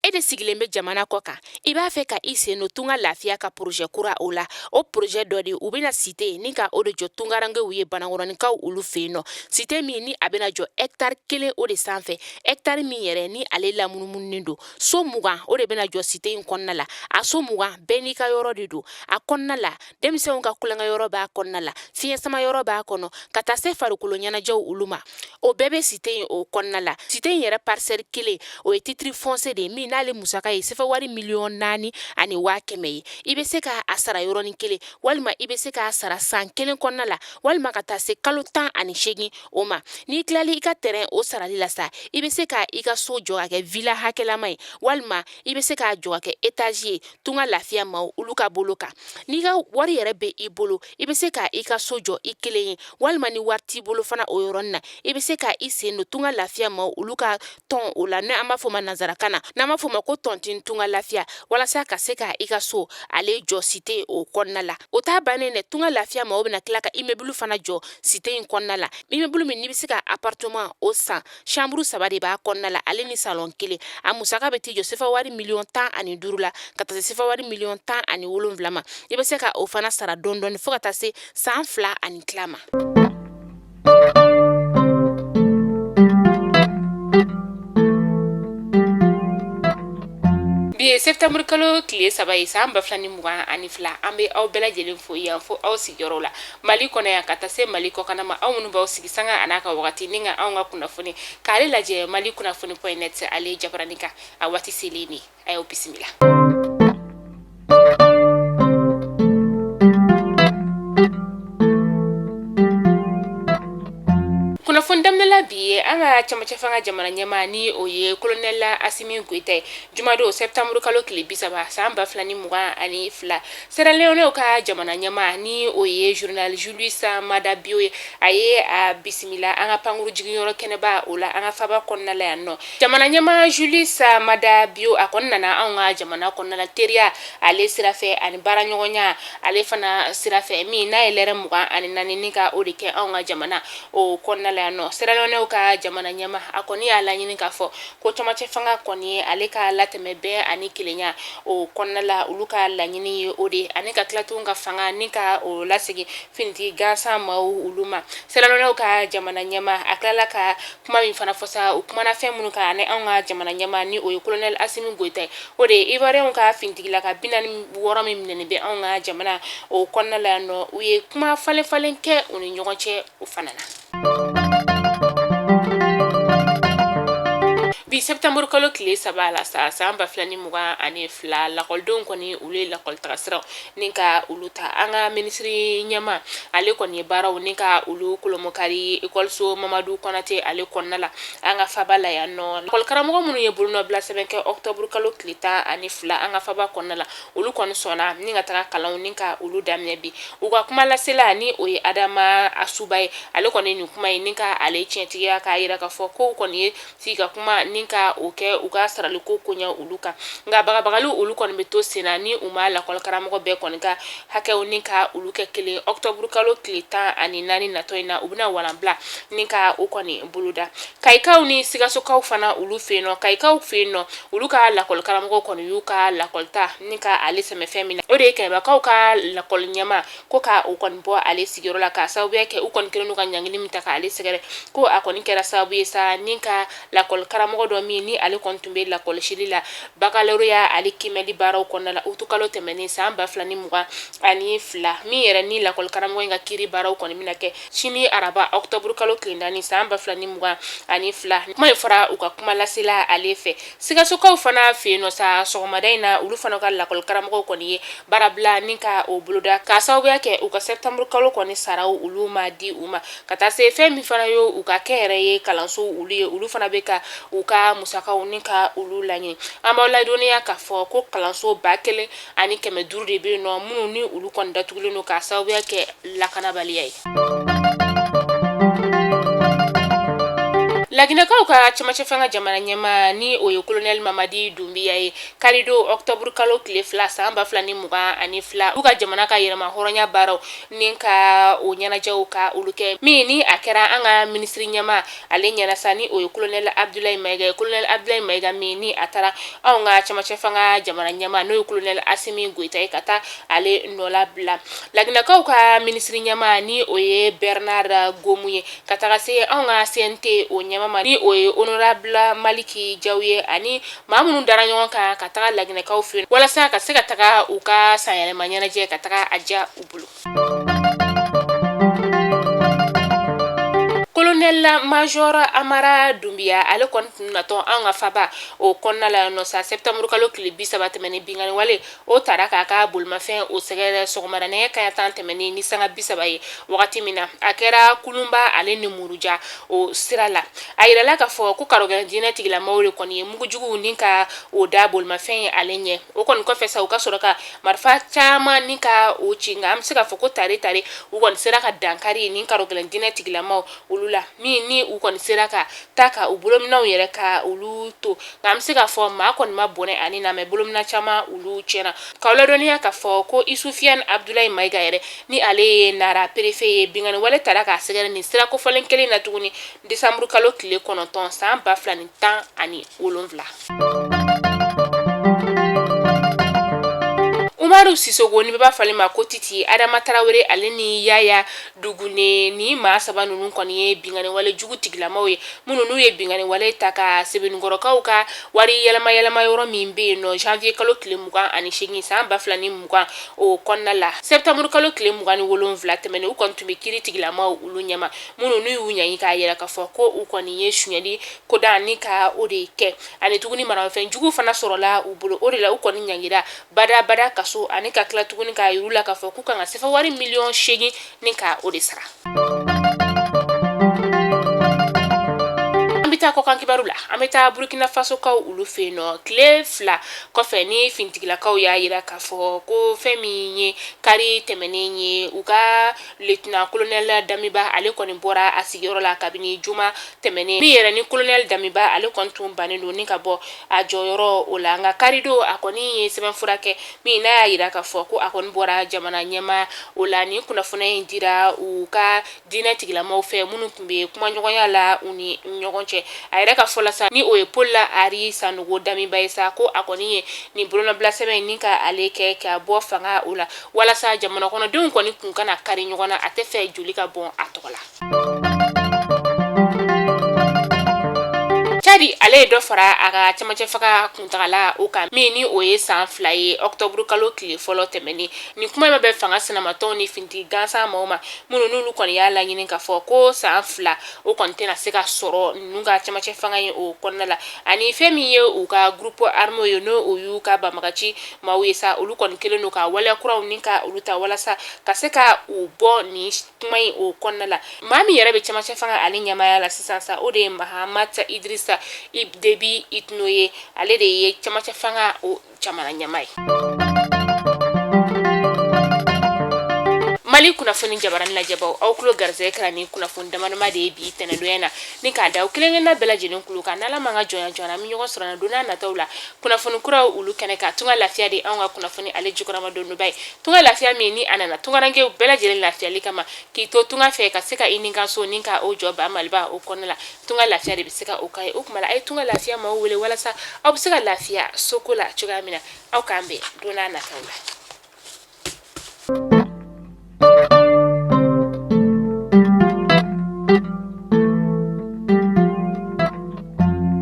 E de sigilen bɛ jamana kɔ kan, i b'a fɛ ka i sen don Tunga Lafiya ka projet kura o la. O projet dɔ de, u bɛna cité ni ka o de jɔ tungarankew ye, Banankɔrɔninkaw olu fɛ yen nɔ. Cité min ni a bɛna jɔ hectare 1 o de sanfɛ, hectare min yɛrɛ ni ale lamunumununen don. So 20 o de bɛna jɔ cité in kɔnɔna la. A so 20 bɛɛ n'i ka yɔrɔ de don a kɔnɔna la. Denmisɛnw ka tulonkɛ yɔrɔ b'a kɔnɔna la, fiɲɛ sama yɔrɔ b'a kɔnɔ, ka taa se farikolo ɲɛnajɛw olu ma. O bɛɛ bɛ cité in o kɔnɔna la. Cité in yɛrɛ parcelle 1, o ye titre foncier de ye min n'ale musaka ye sefa wari 4,1 miliyɔn ye. I bɛ se k'a sara yɔrɔnin kelen, walima i bɛ se k'a sara san 1 kɔnɔna la, walima ka taa se kalo 18 o ma. N'i tilali i ka terrain o sarali la sa, i bɛ se ka i ka so jɔ ka kɛ villa hakɛlama ye, walima i bɛ se k'a jɔ ka kɛ étage ye. Tunga Lafiya maaw olu ka bolo kan, n'i ka wari yɛrɛ bɛ i bolo, i bɛ se ka i ka so jɔ i kelen ye, walima ni wari t'i bolo fana, o yɔrɔnin na, i bɛ se ka i sen don Tunga Lafiya maaw olu ka tɔn o la, n'an b'a fɔ ma nansarakan na, n'an b'a fɔ ma ko tontine Tunga Lafiya, walasa ka se ka i ka so ale jɔ cité o kɔnɔna la. O t'a bannen dɛ. Tunga Lafiya maaw bɛna tila ka immeuble fana jɔ cité in kɔnɔna la, immeuble min n'i bɛ se ka appartement o san, chambre 3 de b'a kɔnɔna la, ale ni salon 1. A musaka bɛ t'i jɔ sefa wari 15 miliyɔn la, ka taa se sefa wari 17 miliyɔn ma. I bɛ se ka o fana sara dɔɔni dɔɔni fo ka taa se san 2 ani tila ma. Bi ye septembre kalo tile 3 ye, san 2022. An bɛ aw bɛɛ lajɛlen fo yan fo aw sigiyɔrɔ la, Mali kɔnɔ yan ka taa se Mali kɔkanna ma. Aw minnu b'aw sigi sanga a n'a ka wagati ni ka anw ka kunnafoni k'ale lajɛ Mali kunnafoni point net ale jabaranin kan, a waati selen ne, a y'aw bisimila. Kunnafoni daminɛla bi ye an ka camancɛ fanga jamana ɲɛmaa, ni o ye colonel Asimi Goyita ye. Jumadon septembre kalo tile 30, san 2022, Sierra Leone ka jamana ɲɛmaa, ni o ye général Julius Maada Bio ye, a ye a bisimila an ka pankuru jiginyɔrɔ kɛnɛba o la, an ka faba kɔnɔna la yan nɔ. Jamana ɲɛmaa Julius Maada Bio, a kɔni nana anw ka jamana kɔnɔna la teriya ale sira fɛ ani baaraɲɔgɔnya ale fana sira fɛ, min n'a ye lɛrɛ 24 ni ka o de kɛ anw ka jamana o kɔnɔna la yan nɔ. Sierra Leone ka jamana ɲɛmaa, a kɔni y'a laɲini k'a fɔ ko camancɛ fanga kɔni ye ale ka latɛmɛ bɛn ani kelenya o kɔnɔna la. Olu ka laɲini ye o de ye, ani ka tila tun ka fanga ni ka o lasegin finitigi gansan maaw olu ma. Sierra Leone ka jamana ɲɛmaa, a tilala ka kuma min fana fɔ sa, u kumana fɛn minnu kan ani anw ka jamana ɲɛmaa, ni o ye colonel Asimi Goyita ye, o de ye Ivoiriyɛnw ka finitigilaka 46 min minɛnen bɛ anw ka jamana o kɔnɔna la yan nɔ. U ye kuma falen falen kɛ u ni ɲɔgɔn cɛ o fana na. Bi septembre kalo tile 3 la sa, san 2022, lakɔlidenw kɔni olu ye lakɔli taga siraw ni ka olu ta. An ka minisiri ɲɛmaa, ale kɔni ye baaraw ni ka olu kolomɔkari ekɔliso Mamadu Kɔnate ale kɔnɔna la, an ka faba la yan nɔ. Lakɔli karamɔgɔ minnu ye bolonɔbila sɛbɛn kɛ octobre kalo tile 12 an ka faba kɔnɔna la, olu kɔni sɔnna ni ka taga kalanw ni ka olu daminɛ bi. U ka kuma lasela, ni o ye Adama Asuba ye, ale kɔni nin kuma ye ni ka ale tiɲɛtigiya k'a yira k'a fɔ ko kɔni ye sigi ka kuma ni ka o kɛ u ka saraliko koɲɛ olu kan. Nka bagabagali olu kɔni bɛ to senna ni u ma lakɔli karamɔgɔ bɛɛ kɔni ka hakɛw ni ka olu kɛ kelen. Octobre kalo tile 14 natɔ in na, u bɛna walanbila ni ka o kɔni boloda. Kayikaw ni Sikasokaw fana olu fɛ yen nɔ, Kayikaw fɛ yen nɔ, olu ka lakɔli karamɔgɔ kɔni y'u ka lakɔlita ni ka ale sɛmɛ fɛn min na, o de ye Kɛɲɛbakaw ka lakɔli ɲɛmaa ko ka o kɔni bɔ ale sigiyɔrɔ la, k'a sababuya kɛ u kɔni kɛlen don ka ɲangili min ta k'ale sɛgɛrɛ, ko a kɔni kɛra sababu ye sa ni ka lakɔli karamɔgɔ dɔ min ni ale kɔni tun bɛ lakɔlɔsili la baccalauréat ale kiimɛli baaraw kɔnɔna la utu kalo tɛmɛnen san 2022, min yɛrɛ ni lakɔli karamɔgɔ in ka kiiri baaraw kɔni bɛna kɛ sini araba octobre kalo tile 4, san 2022. Kuma in fɔra u ka kuma lasela ale fɛ. Sikasokaw fana fɛ yen nɔ sa, sɔgɔmada in na, olu fana ka lakɔli karamɔgɔw kɔni ye baarabila ni ka o boloda, k'a sababuya kɛ u ka septembre kalo kɔni saraw olu ma di u ma, ka taa se fɛn min fana ye u ka kɛnyɛrɛye kalanso olu ye, olu fana bɛ ka u ka musakaw ni ka olu laɲini. An b'aw ladɔnniya k'a fɔ ko kalanso 1500 de bɛ yen nɔ minnu ni olu kɔni datugulen don k'a sababuya kɛ lakanabaliya ye. Laginɛkaw ka cɛmancɛ fanga jamana ɲɛmaa ni o ye kolonɛli Mamadi Dunbiya ye karidon ɔkutɔburu kalo tile 2 san 2022 u ka jamana ka yɛrɛma hɔrɔnya baaraw ni ka o ɲɛnajɛw ka olu kɛ min ni a kɛra an ka minisiri ɲɛmaa ale ɲɛna sa ni o ye kolonɛli Abudulayi Mayiga ye. Kolonɛli Abudulayi Mayiga min ni a taara anw ka cɛmancɛ fanga jamana ɲɛmaa n'o ye kolonɛli Asimi Goyita ye ka taa ale nɔlabila. Laginɛkaw ka minisiri ɲɛmaa ni o ye Bernard Gomu ye ka taga se anw ka CNT o ɲɛmaa ma ni o ye honorable Maliki Jaw ye ani maa minnu dara ɲɔgɔn kan ka taga Laginɛkaw fɛ walasa ka se ka taga u ka sanyɛlɛma ɲɛnajɛ ka taga a diya u bolo. Colonel Major Amara Dunbiya ale kɔni tun natɔ an ka faba o kɔnɔna la nɔ sa septembre kalo tile 30 tɛmɛnen binkanni wale o taara k'a ka bolimafɛn o sɛgɛrɛ sɔgɔmada nɛgɛ kanɲɛ 10 tɛmɛnen ni sanga 30 ye wagati min na a kɛra Kulunba ale ni Muruja o sira la. A yirala k'a fɔ ko karogɛlɛn diinɛ tigilamɔgɔw de kɔni ye mugujuguw ni ka o da bolimafɛn ye ale ɲɛ. O kɔni kɔfɛ sa u ka sɔrɔ ka marifa caman ni ka o ci, nka an bɛ se k'a fɔ ko tare tare u kɔni sera ka dankari ni karogɛlɛn diinɛ tigilamaw olu la min ni u kɔni sera ka taa ka u bolominɛnw yɛrɛ ka olu to, nka an bɛ se k'a fɔ maa kɔni ma bɔnɛ a ni na mais bolominɛn caman olu tiɲɛna. K'aw ladɔnniya k'a fɔ ko Isufiyan Abudulayi Mayiga yɛrɛ ni ale ye Nara préfet ye, binkanni wale taara k'a sɛgɛrɛ nin sira kofɔlen kelen na tuguni décembre kalo tile 9 san 2017. Umaru Sisoko ni bɛɛ b'a fɔ ale ma ko Titi, Adama Tarawele ale ni Yaya Dugune, ni maa saba ninnu kɔni ye binkanni wale jugu tigilamaw ye minnu n'u ye binkanni wale ta ka Sebenikɔrɔkaw ka wari yɛlɛma yɛlɛma yɔrɔ min bɛ yen nɔ janvier kalo tile 28 san 2020 o kɔnɔna la. Septembre kalo tile 27 tɛmɛnen u kɔni tun bɛ kiiri tigilamaw olu ɲɛma minnu n'u y'u ɲangi k'a yira k'a fɔ ko u kɔni ye sonyali koda ni ka o de kɛ ani tuguni maramafɛn jugu fana sɔrɔla u bolo. O de la u kɔni ɲangira badabada kaso ani ka tila tuguni k'a yir'u la k'a fɔ k'u kan ka sefa wari miliyɔn 8 ni ka o de sara. An bɛ taa kɔkan kibaru la. An bɛ taa Burkina Fasokaw olu fɛ yen nɔ tile 2 kɔfɛ ni finitigilakaw y'a yira k'a fɔ ko fɛn min ye kari tɛmɛnen ye, u ka lieutenant colonel Damiba ale kɔni bɔra a sigiyɔrɔ la kabini juma tɛmɛnen min yɛrɛ ni colonel Damiba ale kɔni tun bannen don ni ka bɔ a jɔyɔrɔ o la, nka karidon a kɔni ye sɛbɛnfura kɛ min n'a y'a yira k'a fɔ ko a kɔni bɔra jamana ɲɛmaa o la. Nin kunnafoniya in dira u ka diinɛ tigilamaw fɛ minnu tun bɛ kumaɲɔgɔnya la u ni ɲɔgɔn cɛ. A yɛrɛ ka fɔ la sa ni o ye Paul Henri Sanogo Damiba ye sa, ko a kɔni ye nin bolonɔbila sɛbɛn in ni ka ale kɛ ka bɔ fanga o la walasa jamana kɔnɔdenw kɔni kun kana kari ɲɔgɔn na, a tɛ fɛ joli ka bɔn a tɔgɔ la. Cadi ale ye dɔ fara a ka cɛmancɛ fanga kuntagala o kan min ni o ye san 2 ye ɔkutɔburu kalo tile fɔlɔ tɛmɛnen. Nin kuma in ma bɛn fanga sinamatɔnw ni finitigi gansan maaw ma minnu n'olu kɔni y'a laɲini k'a fɔ ko san 2 o kɔni tɛna se ka sɔrɔ ninnu ka cɛmancɛ fanga ye o kɔnɔna la, ani fɛn min ye u ka groupe armé ye n'o o y'u ka banbagaci maaw ye sa, olu kɔni kɛlen don ka waleya kuraw ni ka olu ta walasa ka se ka u bɔ nin kuma in o kɔnɔna la. Maa min yɛrɛ bɛ cɛmancɛ fanga ale ɲɛmaaya la sisan sa, o de ye Mahamat Idrissa Déby Itno ye, ale de ye cɛmancɛ fanga o jamana ɲɛmaa ye. Mali kunnafoni jabarani lajɛbaw, aw tulo garisɛgɛ kɛra ni kunnafoni damadama de ye bi tɛnɛndonya na ni k'a da aw kelenkelenna bɛɛ lajɛlen tulo kan. N'Ala m'an ka jɔnya jɔ an na, an bɛ ɲɔgɔn sɔrɔ na don n'a nataw la kunnafoni kuraw olu kɛnɛ kan. Tunga lafiya de anw ka kunnafoni ale jukɔrɔma dondoba ye. Tunga lafiya min ni a nana tungarankew bɛɛ lajɛlen lafiyali kama, k'i to tunga fɛ ka se ka i ni ka so ni ka o jɔ ba Maliba o kɔnɔna la, tunga lafiya de bɛ se ka o k'a ye. O tuma la a ye tunga lafiya maaw wele walasa aw bɛ se ka lafiya soko la cogoya min na. Aw k'an bɛn don n'a nataw la.